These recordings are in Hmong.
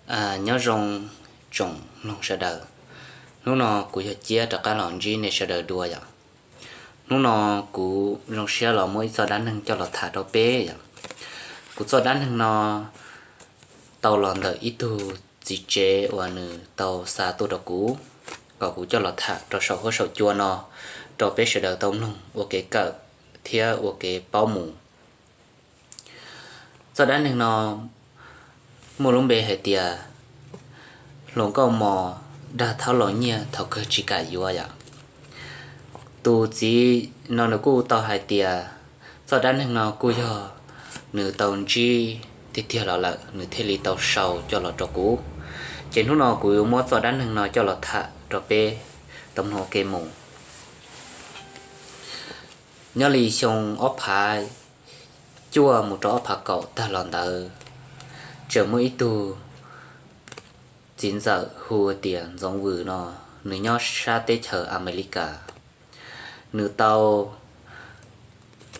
Nyob zoo tsoom mloog sawv daws, hnub no kuv yog Ciab rov qab los ntsib nej sawv daws dua yom. Hnub no kuv zoo siab los muab ib txoj dab neeg coj los tham rau peb yom. Kuv txoj dab neeg no tau los ntawm ib tug txiv tsev uas nws tau xa tuaj rau kuv, kom kuv coj los tham rau saum huab saum cua no rau peb sawv daws tau mloog ua kev kawm thiab ua kev paub mus. Txoj dab neeg no muaj lub npe hais tias hluas nkauj mos dag thaub laus nyiaj thaum kawg tsis kam yuav yom. Tus txiv no nws kuj tau hais tias txoj dab neeg no kuj yog nws tau ntsib tiag tiag los lawm nws thiaj li tau sau coj los rau kuv. Ces hnub no kuv yuav muab txoj dab neeg no coj los tham rau peb tau mloog ua ke mus. Nyob li xyoo ob phav cuaj mus rau ob phav kaum tag los ntawd, tseem muaj ib tug txiv ntxawm hu tias Ntxoov Vwm no, nws nyob sab teb chaws Amelikas. Nws tau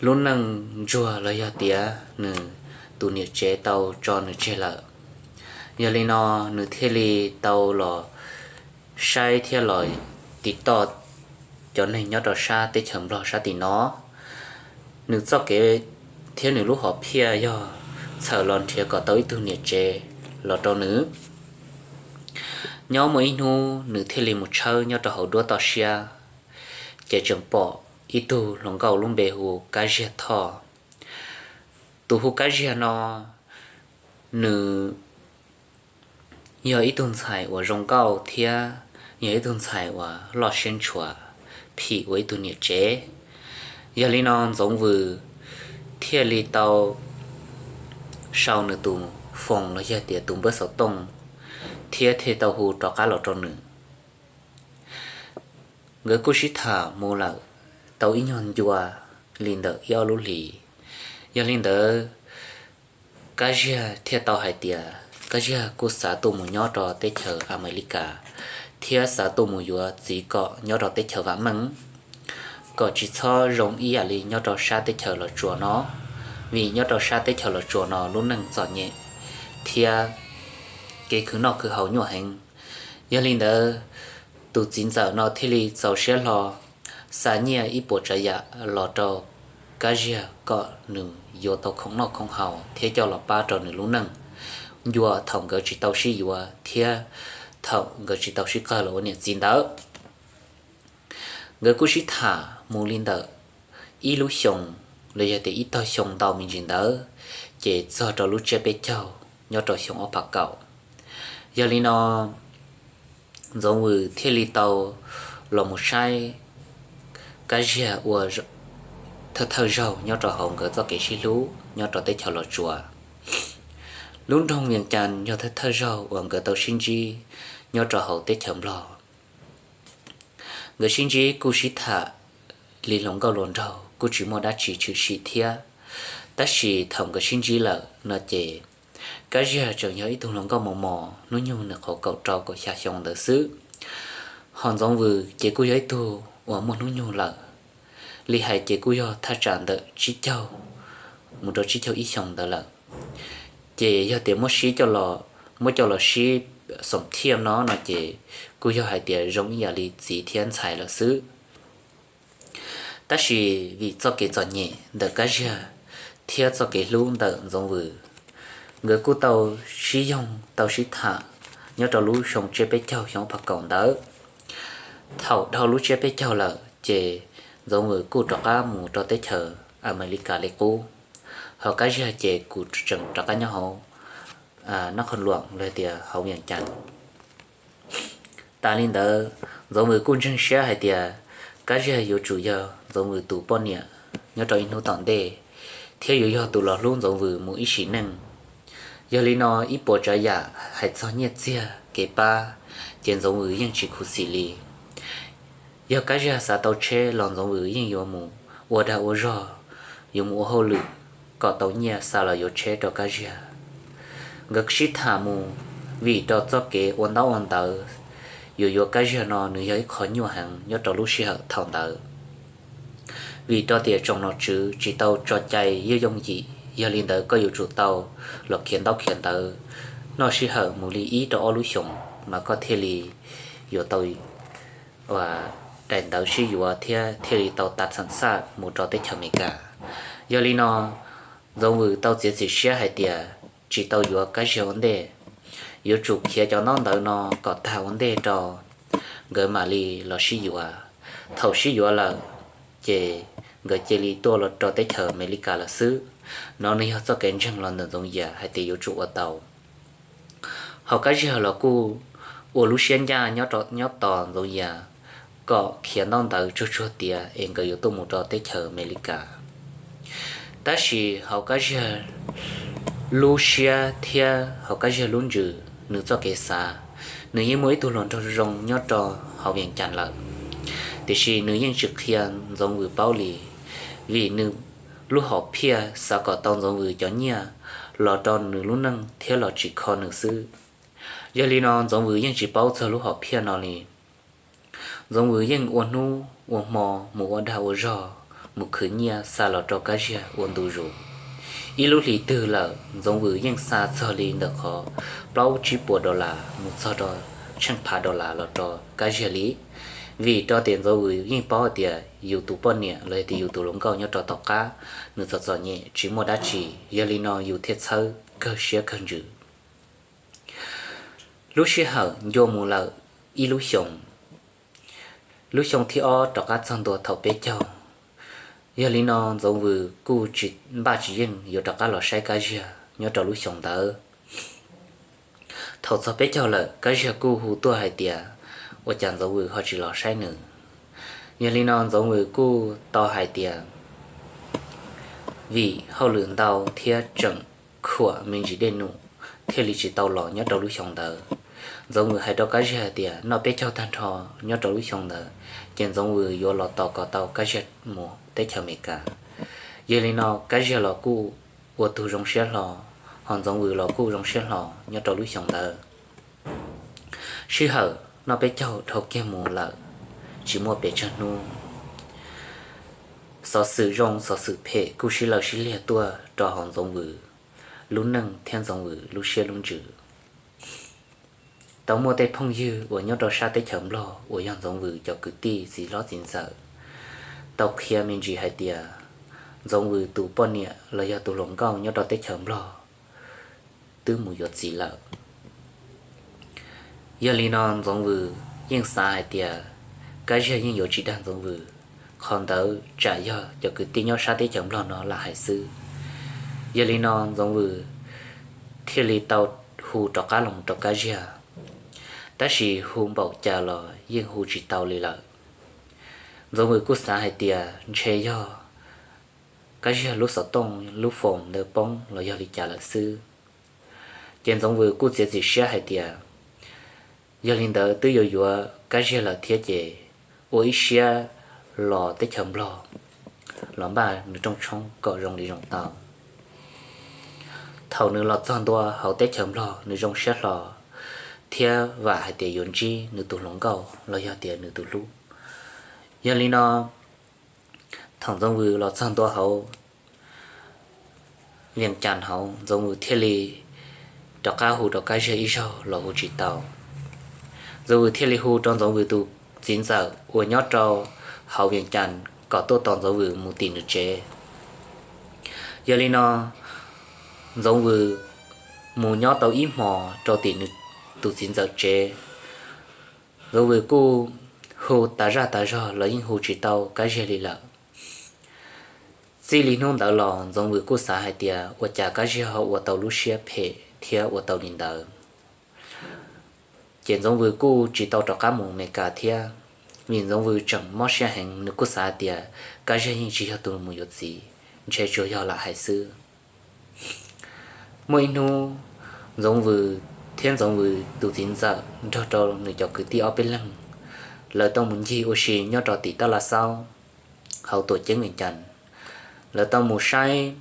lub neej ntsuag los yog tias nws tus niam tsev tau tso nws tseg lawm. Yog li no nws thiaj li tau los saib thiab los tiv toj cov neeg nyob rau sab teb chaws Nplog sab tim no. Nws txoj kev thiab nws lub hom phiaj yog txhawm los nrhiav kom tau ib tug niam tsev los rau nws. Nyob muaj ib hnub nws thiaj li mus tshawb nyob rau hauv duab toj siab, ces tseem pom ib tug hluas nkauj lub npe hu Kab Ziag Thoj. Tus hu Kab Ziag no, nws yog ib tug ntxhais uas zoo nkauj thiab yog ib tug ntxhais uas loj siab ntshua, phim ua ib tug niam tsev. Yog li no Ntxoov Vwm thiaj li tau sau nws tus foos los yog tias tus npawb xov tooj thiab thiaj tau hu rov qab los rau nws. Nkawd kuj sib tham mus lawm tau ib nyuag ncua li ntawm ib ob lub hlis. Yog li ntawd, Kab Ziag thiaj tau hais tias Kab Ziag kuj xav tuaj mus nyob rau teb chaws Amelikas thiab xav tuaj mus yuav txiv kom nyob rau teb chaws vam meej, kom tsis txhob zoo ib yam li nyob rau sab teb chaws Los Tsuas no, vim nyob rau sab teb chaws Los Tsuas no lub neej txom nyem thiab kev khwv noj khwv haus nyuaj heev. Yog li ntawd, tus txiv ntxawm no thiaj li txaus siab hlo xa nyiaj ib puas tsav yam los rau Kab Ziag kom nws yuav tau khoom noj khoom haus thiab coj los pab rau nws lub neej ncua thaum nkawd tsis tau sib yuav thiab thaum nkawd tsis tau sib qawg los ua niam txiv ntawd. Nkawd kuj sib tham mus li ntawm ib lub xyoos los yog tias ib tog xyoo ntau me ntsis ntawd, ces txog rau lub tsiab peb caug nyob rau xyoo ob phav kaum. Yog li no Ntxoov Vwm thiaj li tau los mus saib Kab Ziag ua thawj thawj zaug nyob rau hauv nkawd txoj kev sib hlub nyob rau teb chaws Los Tsuas. Lub nroog Vias Cas yog thawj thawj zaug uas nkawd tau sib ntsib nyob rau hauv teb chaws Nplog. Nkawd sib ntsib kuj sib tham li hluas nkauj hluas nraug kuj tsis muaj dab tsi tshwm sim thiab. Tab sis thaum nkawd sib ntsib lawm no ces Kab Ziag tseem yog ib tug hluas nkauj mos mos hnub nyoog nws qhov kaum rau kaum xya xyoo ntawd xwb. Ho Ntxoov Vwm ces kuj yog ib tug uas muaj hnub nyoog lawm, li hais ces kuj yog thaj tsam ntawm tsib caug mus rau tsib caug ib xyoo ntawd lawm. Ces yog tias muab sib coj los, muab coj los sib xoom thiaj no no ces kuj yog hais tias zoo ib yam li txiv thiab ntxhais lawm xwb. Tab sis vim txoj kev txom nyem ntawm Kab Ziag thiab txoj kev hlub ntawm Ntxoov Vwm, nkawd kuj tau sib yoog tau sib tham nyob rau lub xyoo tsiab peb caug xyoo ob phav kaum ntawd. Thaum dhau lub tsiab peb caug lawm ces Ntxoov Vwm kuj rov qab mus rau teb chaws Amelikas li qub, ho Kab Ziag ces kuj tseem rov qab nyob hauv Nab Qhoos Luam los tias hauv Vias Cas. Tas li ntawd, Ntxoov Vwm kuj ntseeg siab hais tias Kab Ziag yuav tsum yog Ntxoov Vwm tus poj niam nyob rau ib hnub tom ntej, thiab yuav yog tus los hlub Ntxoov Vwm mus ib sim neej. Yog li no ib puas tsav yam hais txog nyiaj txiag kev pab, ces Ntxoov Vwm yeej tsis khuv xim li. Yog Kab Ziag xav tau tsheb los Ntxoov Vwm yeej yuav mus ua dag ua zog, yuav mus ua hauj lwm kom tau nyiaj xa los yuav tsheb rau Kab Ziag. Nkawd sib tham mus, vim rau txoj kev ua ntaub ua ntawv yuav yuav Kab Ziag no nws yog ib qho nyuaj heev nyob rau lub sij hawm thaum ntawd. Vim rau tias tsoom nom tswv tsis tau tso cai yooj yooj yim, yog li ntawd koj yuav tsum tau los khiav ntaub khiav ntawv noj sij hawm mus li ib rau ob lub xyoos mas koj thiaj li yuav tau daim ntawv sib yuav thiab thiaj li tau tav xam xaj mus rau teb chaws Amelikas. Yog li no, Ntxoov Vwm tau txiav txim siab hais tias tsis tau yuav Kab Ziag ua ntej, yuav tsum khiav cov ntaub ntawv no kom tag ua ntej rau nkawd mam li los sib yuav. Thaum sib yuav lawm, ces nkawd cia li tuaj los rau teb chaws Amelikas lawm xwb. No nws yog txoj kev ntseeg los ntawm Ntxoov Yias hais tias yuav tsum ua tau. Hos Kab Ziag los kuj ua lub siab ncaj nyob tos Ntxoov Yias kom khiav ntaub ntawv tsuag tsuag tiav es nkawd yuav tuaj mus rau teb chaws Amelikas. Tab sis hauv Kab Ziag lub siab thiab hauv Kab Ziag lub ntsws, nws txoj kev xav, nws yeej muaj ib tug hluas nraug zoo nyob rau hauv Vias Cas lawm, tiam sis nws yeej tsis qhia Ntxoov Vwm paub li, vim nws lub hom phiaj xav kom tau Ntxoov Vwm cov nyiaj los rau nws lub neej thiab los tsim kho nws xwb. Yog li no Ntxoov Vwm yeej tsis paub txog lub hom phiaj no li. Ntxoov Vwm yeej ua hnub ua hmo mus ua dag ua zog mus khwv nyiaj xa los rau Kab Ziag ua ntu zus. Ib lub hlis twg lawm Ntxoov Vwm yeej xa txog li ntawm qhov plaub tsib puas dollar mus txog rau tsheej phav dollar los rau Kab Ziag li. Vim rau tias Ntxoov Vwm yeej paub tias yus tus poj niam los yog tias yus tus hluas nkauj nyob rau tom qab, nws txom txom nyem tsis muaj dab tsi, yog li no yus thiaj txhawb kawg siab kawg ntsws. Lub sij hawm ncua mus lawm ib lub xyoos, lub xyoo thib ob rov qab txog ntua thaum peb caug. Yog li no Ntxoov Vwm kuj tsis npaj tsis yeej yuav rov qab los saib Kab Ziag nyob rau lub xyoos ntawd. Thaum txog peb caug lawm Kab Ziag kuj hu tuaj hais tias, ua cas Ntxoov Vwm ho tsis los saib nws? Yog li no Ntxoov Vwm kuj tau hais tias, vim hauj lwm ntau thiab tseem khuam me ntsis dej num, thiaj li tsis tau los nyob rau lub xyoo ntawd. Ntxoov Vwm hais rau Kab Ziag hais tias noj peb caug tag nrho nyob rau lub xyoo ntawd, ces Ntxoov Vwm yuav los tos kom tau Kab Ziag mus teb chaws Amelikas. Yog li no Kab Ziag los kuj ua tug zoo siab hlo, hos Ntxoov Vwm los kuj zoo siab hlo nyob rau lub xyoo ntawd. Sij hawm noj peb caug dhau kiag mus lawm, tsis muaj pes tsawg hnub, xov xwm zoo xov xwm phem kuj sib law sib liag tuaj rau hauv Ntxoov Vwm lub neej thiab Ntxoov Vwm lub siab lub ntsws. Tau muaj tej phooj ywg uas nyob rau sab teb chaws Nplog uas yog Ntxoov Vwm cov kwv tij txiv hlob txiv ntxawm tau qhia me ntsis hais tias Ntxoov Vwm tus poj niam los yog tus hluas nkauj nyob rau teb chaws Nplog twb mus yuav txiv lawm. Yog li no Ntxoov Vwm yeej xav hais tias Kab Ziag yeej yuav tsis dag Ntxoov Vwm, qhov ntawd tsam yog cov kwv tij nyob sab teb chaws Nplog no lam hais xwb. Yog li no Ntxoov Vwm thiaj li tau hu rov qab los rau Kab Ziag, tab sis hu npaum cas los yeej hu tsis tau li lawm. Ntxoov Vwm kuj xav hais tias ntshe yog Kab Ziag lub xov tooj lub phone ntawd poob los yog li cas lawm xwb. Ces Ntxoov Vwm kuj txiav txim siab hais tias yog li ntawd twb yuav yuav Kab Ziag lawm thiab ces ua ib siab los teb chaws Nplog los npaj nws rooj tshoob kom zoo li zoo tau. Thaum nws los txog ntua hauv teb chaws Nplog nws zoo siab hlo thiab vam hais tias yuav ntsib nws tus hluas nkauj los yog tias nws tus hlub. Yog li no thaum Ntxoov Vwm los txog ntua hauv Vias Cas hauv, Ntxoov Vwm thiaj li rov qab hu rau Kab Ziag ib zaug los hu tsis tau. Ntxoov Vwm thiaj li hu rau Ntxoov Vwm tus txiv ntxawm uas nyob rau hauv Vias Cas kom tuaj tos Ntxoov Vwm mus tim nws tsev. Yog li no Ntxoov Vwm mus nyob tau ib hmos rau tim nws tus txiv ntxawm tsev. Ntxoov Vwm kuj hu tas zaj tas zog los yeej hu tsis tau Kab Ziag li lawm. Txij li hnub ntawd los Ntxoov Vwm kuj xav hais tias ua cas Kab Ziag ho ua tau lub siab phem thiab ua tau li ntawd. Ces Ntxoov Vwm kuj tsis tau rov qab mus Amelikas thiab, vim Ntxoov Vwm tseem mob siab heev, nws kuj xav hais tias Kab Ziag yeej tsis yog tus mus yuav txiv, ntshe tsuas yog lam hais xwb. Muaj ib hnub, Ntxoov Vwm thiab Ntxoov Vwm tus txiv ntxawm nrog rau nws cov kwv tij ob peb leeg, lawv tau mus ncig ua si nyob rau tim Taj Laj Xaub hauv tuam ceeb Vias Cas. Lawv tau mus saib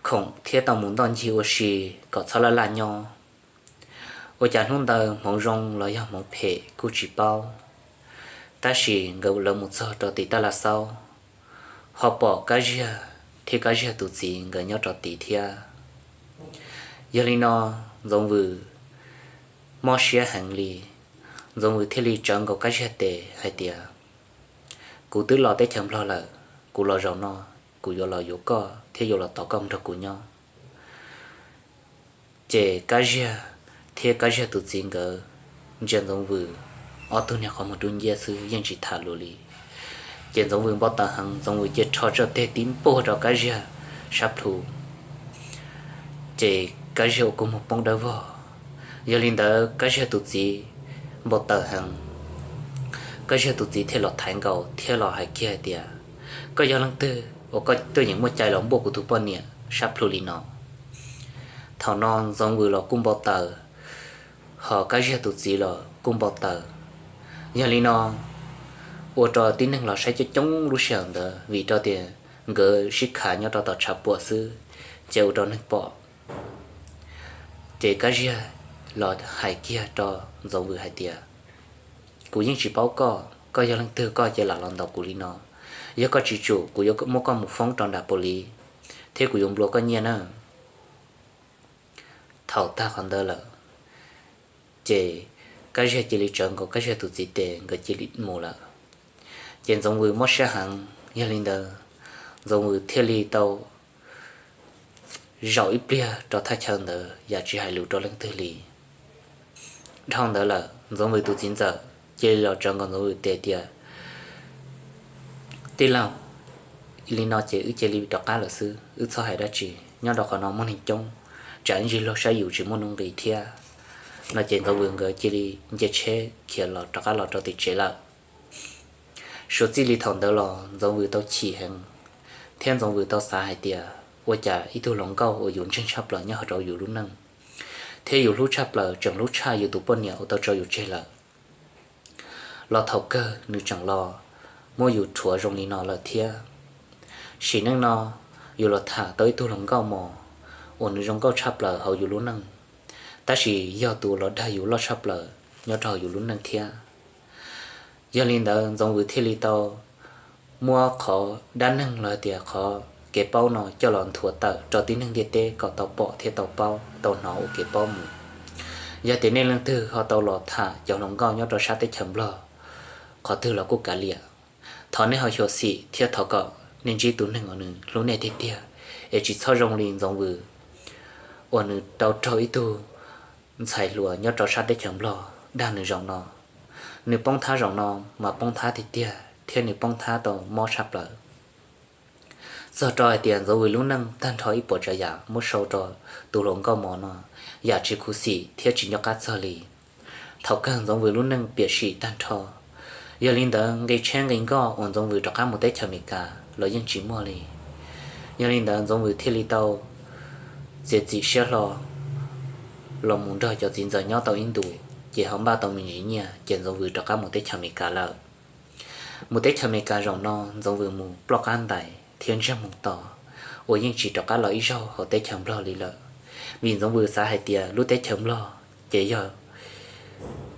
khoom thiab tau mus ntoj ncig ua si kom txhob laj laj nyob. Ua cas hnub ntawd hmoov zoo los yog hmoov phem kuj tsis paub, tab sis nkawd lawv mus txog rau tim Taj Laj Xaub, ho pom Kab Ziag thiab Kab Ziag tus txiv nkawd nyob rau tid thiab. Yog li no Ntxoov Vwm mob siab heev li, Ntxoov Vwm thiaj li tsawv nkaus Kab Ziag tes hais tias, kuv twb los teb chaws Nplog lawm, kuv los zaum no kuv yuav los yuav koj thiab yuav los tos koj mus nrog kuv nyob. Ces Kab Ziag thiab Kab Ziag tus txiv nkawd ntsia Ntxoov Vwm ob tug niag qhov muag dub nciab xwb yeej tsis tham lus li. Ces Ntxoov Vwm npau taws heev, Ntxoov Vwm cia rho txoj teg tib npuaj rau Kab Ziag sab plhu, ces Kab Ziag ua kua muag poob dawb vog. Yog li ntawd Kab Ziag tus txiv npau taws heev, Kab Ziag tus txiv thiaj los thaiv nkaus thiab los hais kiag hais tias, koj yog leej twg uas koj tuaj yeem muaj cai los npuaj kuv tus poj niam sab plhu li no? Thaum no Ntxoov Vwm los kuj npau taws, ho Kab Ziag tus txiv los kuj npau taws. Yog li no ua rau tib neeg los saib coob coob lub sij hawm ntawd vim rau tias nkawd sib khav nyob rau tom tshav puam xwb, ces ua rau neeg pom. Ces Kab Ziag los hais kiag rau Ntxoov Vwm hais tias, kuv yeej tsis paub koj, koj yog leej twg koj cia li los ntaus kuv li no? Yog koj tsis tsum kuv yuav muab koj mus foob rau nram pos lis thiab kuv yuav nplua koj nyiaj na. Thaum tag qhov ntawd lawm, ces Kab Ziag cia li tsawv nkaus Kab Ziag tus txiv tes nkawd cia li mus lawm. Ces Ntxoov Vwm mob siab heev, yog li ntawd Ntxoov Vwm thiaj li tau zaum ib pliag rau thaj chaw ntawd yam tsis hais lus rau leej twg li. Dhau ntawd lawm Ntxoov Vwm tus txiv ntxawm cia li los tsawv nkaus Ntxoov Vwm tes tias, tij laug, li no ces wb cia li rov qab lawm xwb, wb txhob hais dab tsi, nyob rau qhov no muaj neeg coob, tsam ib ntsis luag saib yus tsis muaj nuj nqis thiab. No ces Ntxoov Vwm nkawd cia li nce tsheb khiav los rov qab los rau tim tsev lawm. Suav txij li thaum ntawd los Ntxoov Vwm tau chim heev, thiab Ntxoov Vwm tau xav hais tias ua cas ib tug hluas nkauj uas yus ntseeg tshaj plaws nyob hauv rau yus lub neej thiab yus hlub tshaj plaws tseem hlub tshaj yus tus poj niam uas tau tso yus tseg lawm, los thaum kawg nws tseem los muab yus rhuav zoo li no lawm thiab. Sim neej no yus los tham tau ib tug hluas nkauj mos uas nws zoo nkauj tshaj plaws hauv yus lub neej, tab sis yog tus los dag yus loj tshaj plaws nyob rau hauv yus lub neej thiab. Yog li ntawd Ntxoov Vwm thiaj li tau muab qhov dab neeg los tias qhov kev paub no coj los nthuav tawm rau tib neeg ntiaj teb kom tau pom thiab tau paub tau hnov ua kev paub mus. Yog tias nej leej twg ho tau los tham cov hluas nkauj nyob rau sab teb chaws Nplog qhov twg los kuj kav liam, thov nej ho xyuam xim thiab thov kom nej ntsib tus neeg uas nws hlub nej tiag tiag, es tsis txhob zoo li Ntxoov Vwm uas nws tau raug ib tug ntxhais hluas nyob rau sab teb chaws Nplog dag nws zaum no. Nws poob thab zaum no mas poob thab tiag tiag thiab nws poob thab tau mob tshaj plaws. Txog rau hais tias Ntxoov Vwm lub neej tag nrho ib puas tsav yam muab sau rau tus hluas nkauj mos no yam tsis khuv xim thiab tsis nco qab txog li. Thaum kawg Ntxoov Vwm lub neej piam sim tag nrho. Yog li ntawd nqi tsheb nqi nkoj uas Ntxoov Vwm rov qab mus teb chaws Amelikas los yeej tsis muaj li. Yog li ntawd Ntxoov Vwm thiaj li tau txiav txim siab hlo los mus nrog cov txiv ntxawm nyob tau ib ntus, ces ho npaj tau me ntsis nyiaj ces Ntxoov Vwm rov qab mus teb chaws Amelikas lawm. Mus teb chaws Amelikas zaum no Ntxoov Vwm mus ploj qab ntais thiab ntsiag mus to, uas yeej tsis rov qab los ib zaug hauv teb chaws Nplog li lawm. Vim Ntxoov Vwm xav hais tias lub teb chaws Nplog ces yog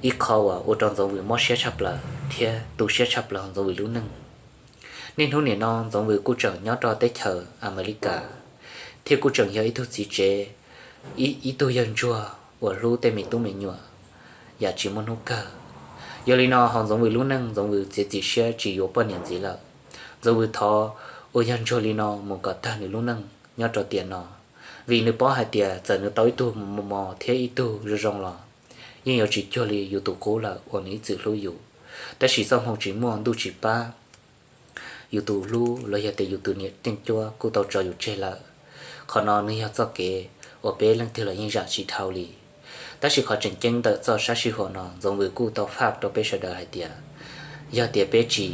ib qho uas ua rau Ntxoov Vwm mob siab tshaj plaws thiab tu siab tshaj plaws Ntxoov Vwm lub neej. Niaj hnub nim no Ntxoov Vwm kuj tseem nyob rau teb chaws Amelikas, thiab kuj tseem yog ib tug txiv tsev, ib tug yawg ntsuag uas hlub tej me tub me nyuam yam tsis muaj hnub kawg. Yog li no hauv Ntxoov Vwm lub neej Ntxoov Vwm txiav txim siab tsis yuav poj niam ntxiv lawm. Ntxoov Vwm thov ua yawg ntsuag li no mus kom tag nws lub neej nyob rau tiam no, vim nws paub hais tias txawm nws tau ib tug mos mos thiab ib tug zoo zoo los yeej yuav tsis cuag li yus tus qub lawm uas nws ib txwm hlub yus. Tab sis txoj hmoo tsis muaj ntuj tsis pab, yus tus hlub los yog tias yus tus niam ceeb cuab kuj tau tso yus tseg lawm. Qhov no nws yog txoj kev uas peb leej twg los yeej zam tsis dhau li. Tab sis qhov tseem ceeb ntawm txoj sab sij huam no Ntxoov Vwm kuj tau faj rau peb sawv daws hais tias yog tias peb tsis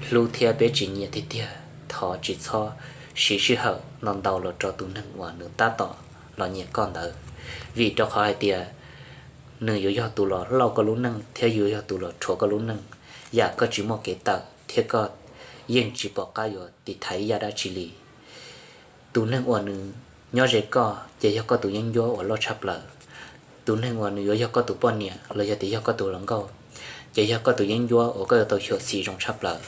hlub thiab peb tsis nyiam tiag tiag, thov tsis txhob siv sij hawm ntau ntau los rau tus neeg uas nws tab tom los nyiam koj ntawd, vim rau qhov hais tias nws yuav yog tus los lauj koj lub neej thiab yuav yog tus los rhuav koj lub neej, yam koj tsis muaj kev tawm thiab koj yeej tsis pom qab yuav tiv thaiv ib yam dab tsi li. Tus neeg uas nws nyob ze koj ces yog koj tus yeeb ncuab uas loj tshaj plaws. Tus neeg uas nws yuav yog koj tus poj niam los yog tias yog koj tus hluas nkauj, ces yog koj tus yeeb ncuab uas koj yuav tau xyuam xim zoo tshaj plaws.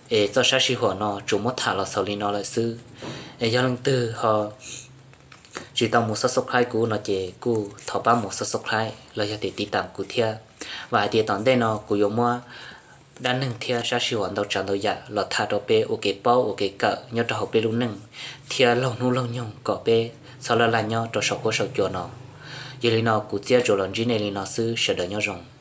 Es txoj sab sij huam no tsuas muab tham los xaus li no lawm xwb. Es yog leej twg ho tsis tau mus subscribe kuv no ces kuj thov pab mus subscribe los yog tias tiv tam kuv thiab. Vam hais tias tom ntej no kuv yuav muab dab neeg thiab sab sij huam ntau tsav ntau yam los tham rau peb ua kev paub ua kev kawm nyob rau hauv peb lub neej thiab laug hnub laug nyoog kom peb txhob laj laj nyob rau saum huab saum cua no. Yog li no kuv Txiab tsuas los ntsib nej li no xwb, sawv daws nyob zoo.